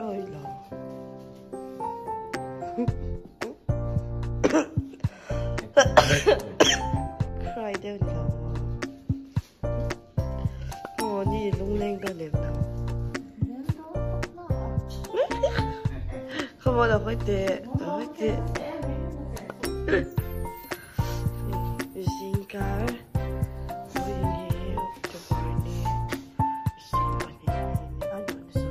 Awi lo. Cry deuh ni lo maw? Maw ni lungleng dawn em lo? Come on, hawi teh, hawi teh. Zingkar vawiin hi October ni 12 a ni 13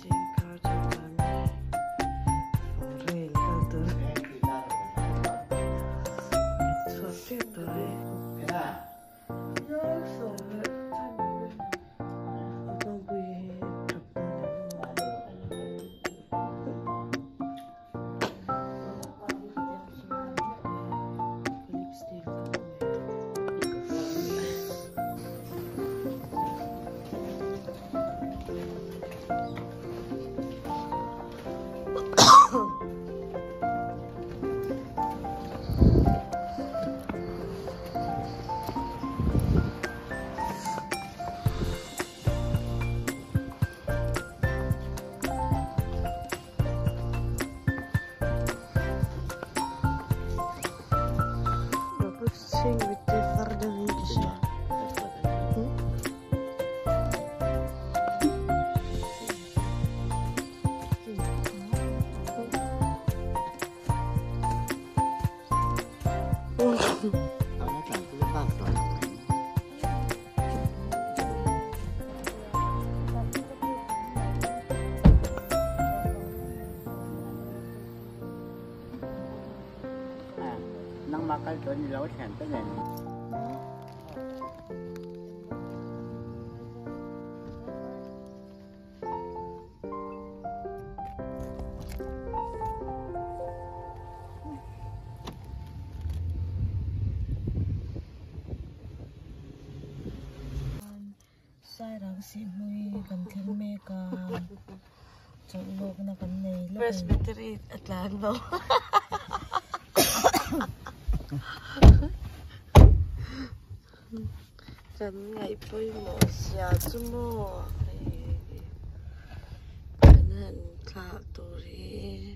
zingkar chuan kan foreign kal tur chhuak tep tawh e. Sairang sihhmui kan thleng mek a, chawlh lawkna kan nei lawk a ni. Presbytery a tlan bo. Kan ngaih pawimawh zia chu maw hei kan han thlah tur hi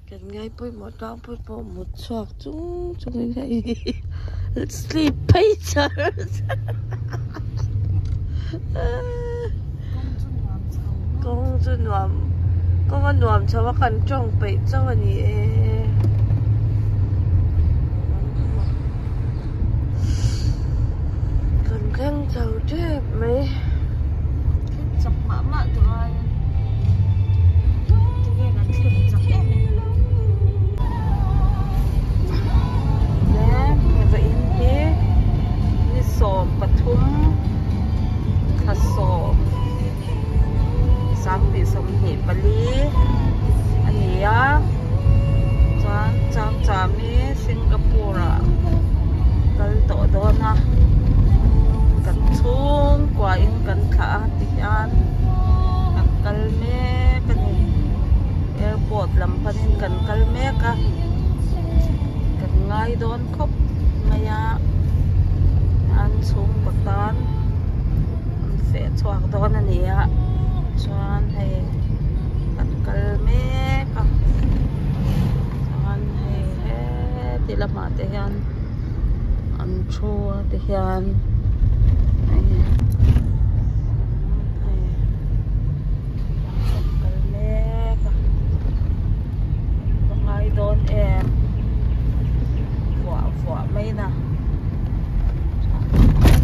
kan ngai pawimawh tlangpui pawh mut chhuak chung chungin hei sleep phei char char kawng chu nuam kawng a nuam chho a kan tawng peih chauh a ni e. Kan thleng chho tep mai. Thleng chak mah mah tur ai a tive kan thleng chak em em. Le vawiin hi ni 13 thla 10 2024 a ni a chuan changcham hi Singapore ah kal tawh dawn a kan chhungkua in kan thlah a ti hian kan kal mek a ni airport lam panin kan kal mek a kan ngai dawn khawp mai a an chhungkaw tan an feh chhuak dawn a ni a chuan hei kan kal mek a chuan hei heti lamah te hian an thu a ti hian hei hei kan kal mek a ka ngai dawn em vuah vuah mai na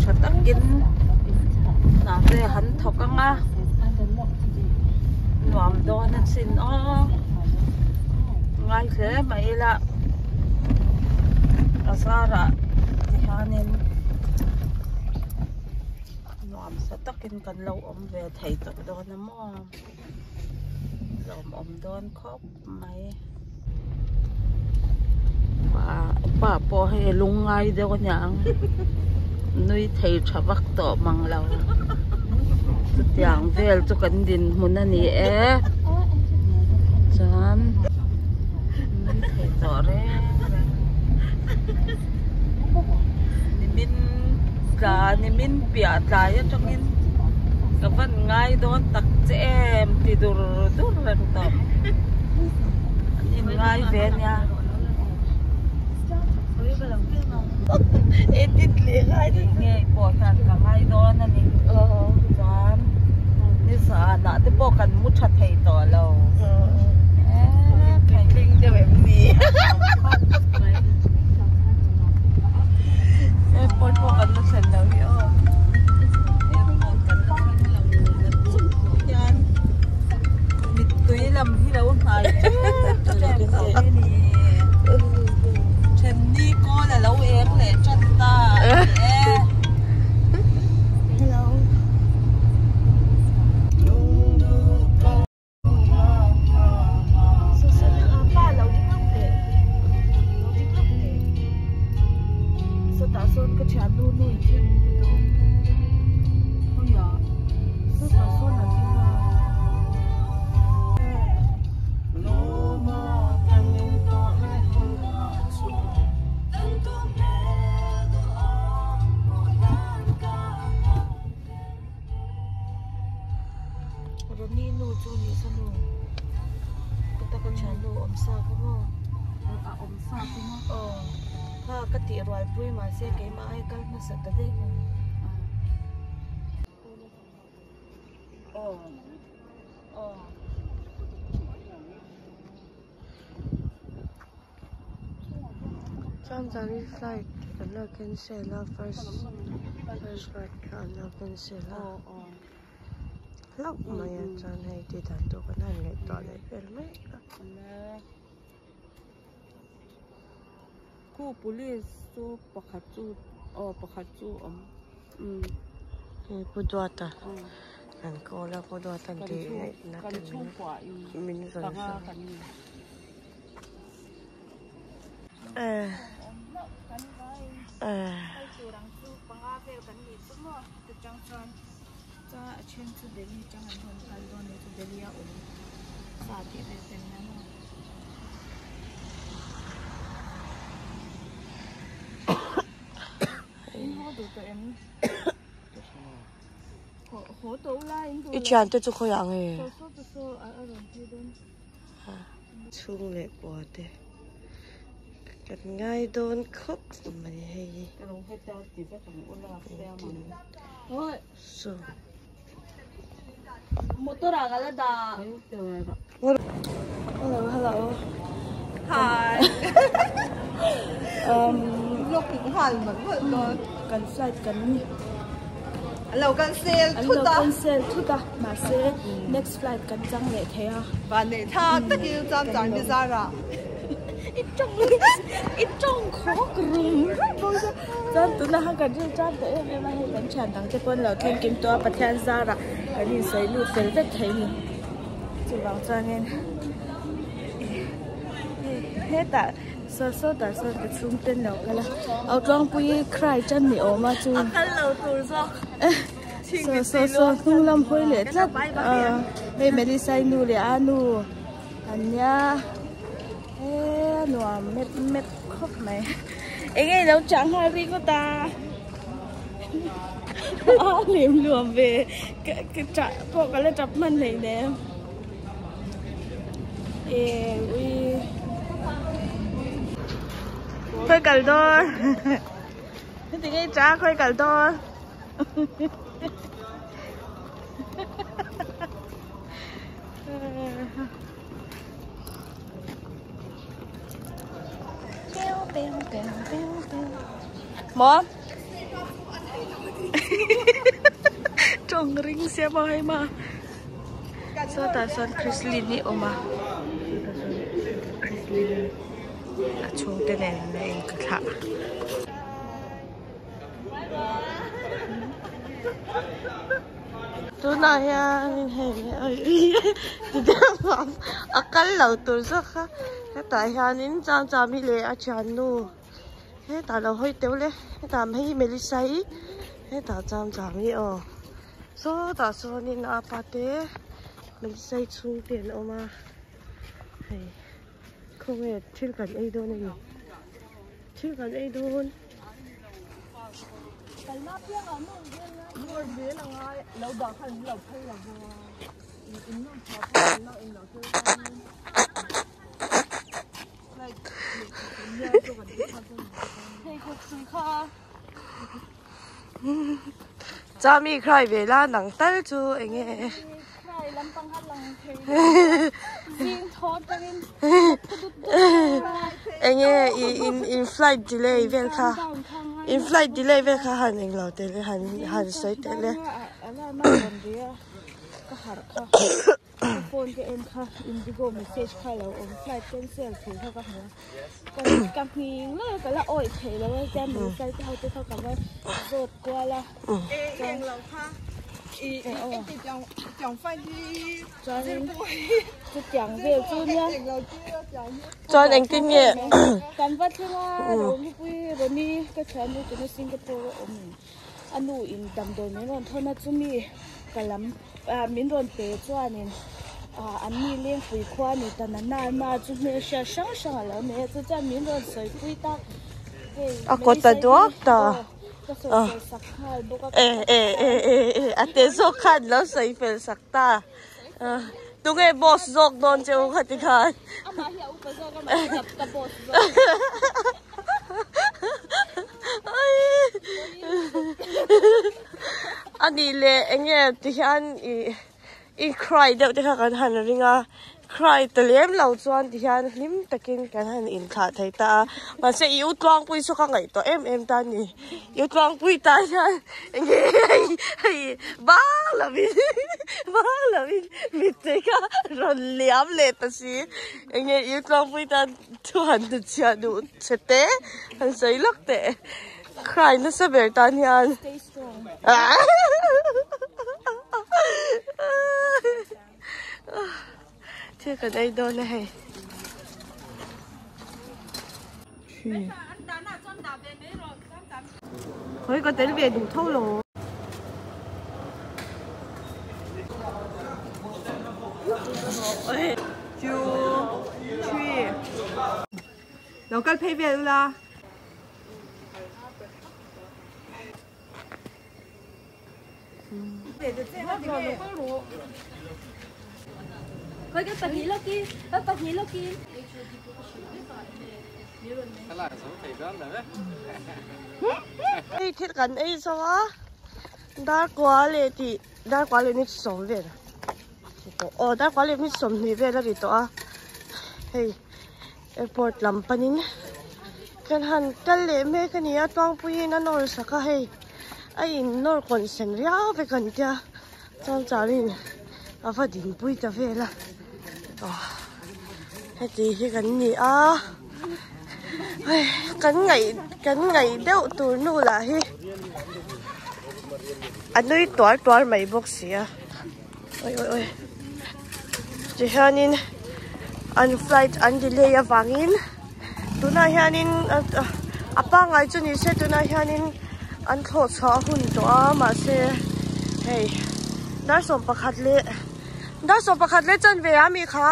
tha takin hna te han thawk ang a nuam dawn a chin aw ngai hle mai ila a zarah ti hianin nuam sa takin kan lo awm ve thei tawh dawn a maw lawmawm dawn khawp mai pa pawh hei lungngai deuh a niang nui thei tha vak tawh mang lo chutiang vel chu kan dinhmun a ni e chuan nui thei tawh reng reng nimin tla nimin piah tlai atangin. Ka van ngai dawn tak che em ti dur dur reng tawh. An in ngai ve ania. Ngei pawh hian ka ngai dawn a ni. Chuan nizanah te pawh kan mu tha thei tawh lo. Airport pawh kan la thlen lo hi aw. Airport kan la thleng lo hian mittui lam hi lo hnai tep tep tawh mai ni. Then ni kawl a lo eng leh tan ta a ni e. Hello. Ronnie nu chu ni sa nu ka ka thian nu awm sa kha maw a awm sa chu maw aw kha ka tih rual pui mahse keimah ai kal hmasa ta daih a ni aw aw. Chuan flight an lo cancel a first first flight kha an lo cancel a hlauh mai a chuan hei tih dan tur kan han ngaihtuah leh vel mek a. Khu police chu pakhat chu aw pakhat chu awm Hei Pu Duata kan call a Pu Duata an tih ngaihna te min rawn sawi. I thiante chu khawiah nge? Chhung leh kua te kan ngai dawn khawp mai hei. So. Hello hello. Hi. Kan flight kan An lo cancel thut a. An lo cancel thut a mahse next flight kan chang leh thei a. Van neih thlak takin cham chang ni zar ah. I tawng i tawng khawk rum rum bawk a. Chuan tunah khan kan rin tan tawh em em a hei kan thian dang te pawh an lo thleng kim tawh a Pathian zarah kan insawi lut fel vek thei a ni. Chuvang chuanin hetah Saw saw tah sawn ka chhung ten lo kal a au tlangpui cry tan ni awm a chu a kal lo tur zawk saw saw saw hnung lam hawi leh tlat ah hei Melissa i nu leh a nu an nia he a nuam mep mep khawp mai eng nge ilo chah nghal ri ngawt a a lem luam ve ka chah pawh ka la tap hman hleinem. Khoi kal dawn Heti ngei cha khoi kal dawn Maw Tawng ring sia maw hei ma Sawtah sawn Chrislyn hi a awm a sawtah sawn Chrislyn a chhungte nen a inthlah. Tunah hianin hei a kal lo tur zawk kha hetah hianin Chamchami leh a thiannu hetah lo hawi teuh le hetah hei Melissa hi hetah Chamchami aw. Sawtah sawnin a pa te Melissa chhung te an awm a hei khawnge thil kan ei dawn a ni thil kan ei dawn. Chami cry ve la nang tal chu enge enge i in in flight delay vel kha in flight delay vel kha han englo te le han han sawi teh le. Ka harh kha ka phone ka en kha indigo message kha lo awm flight cancel thu kha ka hmu a ka nghing lai a ka la awih theih lo a chuan motorcycle te ho te kha ka va zawt kual a chuan chutiang vel chu nia chuan engtin nge kan va thleng a Ronipui Roni ka thiannu tuna Singapore a awm. A nu in damdawi min rawn thawn a chumi ka lam ah min rawn pe chuanin ah an ni lengpui khua a ni ta na na na chu hmelhriat hrang hrang a lo nei a chu chuan min rawn sawi pui ta hei A kawt a duak ta aw ka sawi fel sak nghal bawk a e e e e e a te zawk khan lo sawi fel sak ta tunge boss zawk dawn che u kha ti khan amah hi a upa zawk a mahse ka boss zawk. A nih leh eng nge ti hian ih i cry deuh te kha kan han ring a cry ta lem lo chuan ti hian hlim takin kan han inthlah thei ta a mahse i u tluangpui saw ka ngaihtuah em em ta a ni i u tluangpui tan hian eng nge hei hei bang lovin bang lovin mittui kha rawn liam leh ta si eng nge i u tluangpui tan. Thu han hnu chhiah duh che te han sawi lawk teh cry nasa ber tan hian thil kan ei dawn a hei. Khawi ka tel ve duh tho lo. Two, three. Lo kal phei vel ula. Hei thil kan ei zo a dar kua leh tih dar kua leh ni sawm vel aw dar kua leh ni sawmhnih vel a ri tawh a hei airport lam panin kan han kal leh mek a ni a tlangpuiin a nawr sak a hei a in nawr kawn sen riau vek an tia chuan chuanin a va dinpui ta vel a aw heti hi kan ni a hei kan ngaih kan ngaih deuh tur nu lah hi a nui tuar tuar mai bawk si a oi oi oi tihianin an flight an delay avangin tunah hianin a pangngai chu ni se tunah hianin an thlawh chhuah a hun tawh a mahse hei dar 11 leh dar 11 leh chanve a mi kha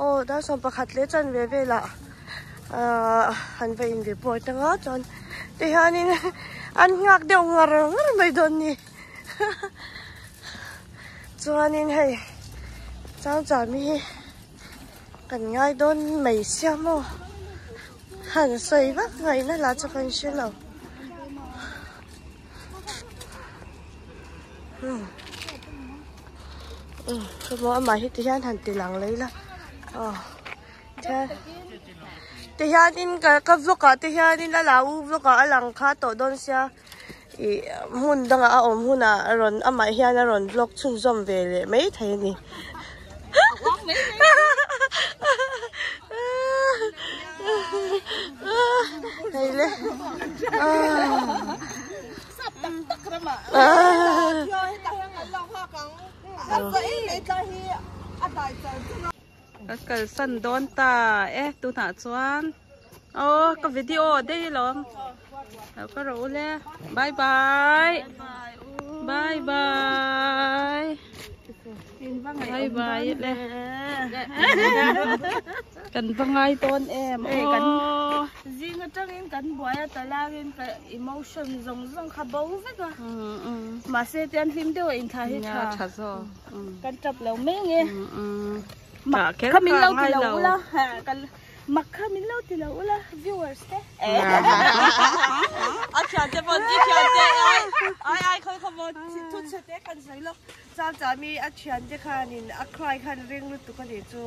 aw dar 11 leh chanve velah ahh an va in report anga chuan tihianin an nghak deuh ngar ngar mai dawn ni. Chuanin hei changchami hi kan ngai dawn mai sia maw han sawi vak ngaihna lah chu kan hre lo chumaw amah hi ti hian han ti lang leh ila aw ti hianin ka vlog ah te hianin a la u vlog ah a lang kha tawh dawn sia. Ih hmun dangah a awm hunah a rawn amah hian a rawn vlog chhunzawm ve leh mai thei a ni. Hei le. Ka kalsan dawn ta e tunah chuan aw ka video daih alawm lo ka rawh u le bye bye bye bye. Bye bye le. Kan va ngai dawn em aw. Zing atangin kan buai a talangin ka emotion zawng zawng kha bo vek a. Mahse tian hlim deuh a inthla hi tha. Tha zawk. Kan tap lo mai nge. Mak kha min lo ti lo ula. Mak kha min lo ti lo ula viewers te. A thian te pawn i thian te ai ai ai khawi khaw maw thu chhe te kan sawi lawk. Chang chah mi a thian te khanin a cry khan ring lutuk a nih chu.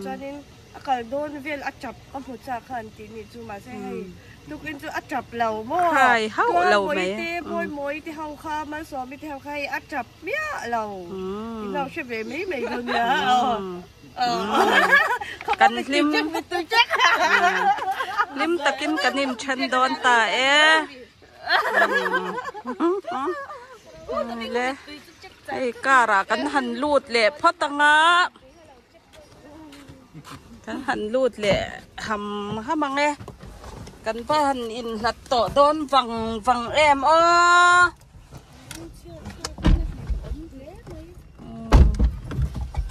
Chuanin a kal dawn vel a tap ka hmu chak khan tih nih chu mahse hei tukin chu a tap lo maw. Cry hauh lo mai. Tualmawi te Bawimawi te ho kha Malsawmi te ho kha hei a tap miah lo. In lo hre ve mai mai dawn nia. Kan hlim hlim takin kan inthen dawn ta e. Le hei car ah kan han lut leh phawt anga kan han lut leh ham ham ang e kan va han inhlat tawh dawn vang vang em aw.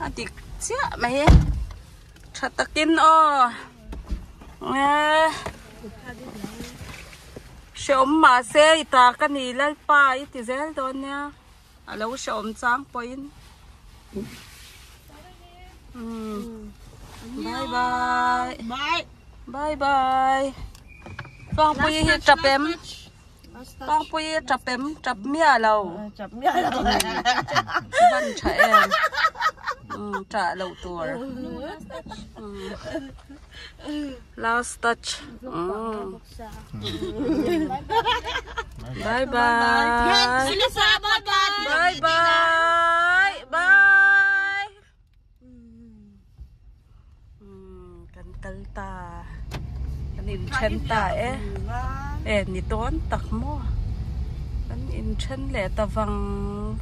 A dik chiah mai e tha takin aw hreawm mahse i ta ka ni lalpa i ti zel dawn nia a lo hreawm chang pawhin bye bye bye bye Fangpui hi tap em. Pangpui tap em tap miah lo. Tap miah lo. Ban tha em. Tah loh tur. Last touch. Bye bye. Bye bye. Bye. Kan kal ta kan inthen ta e e ni dawn tak maw kan inthen leh ta vang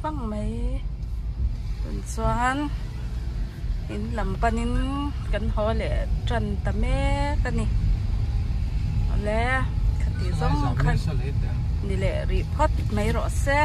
vang mai tun chuan in lam panin kan haw leh tan ta mek a ni awle khati zawng khan ni leh rih phawt mai rawh se.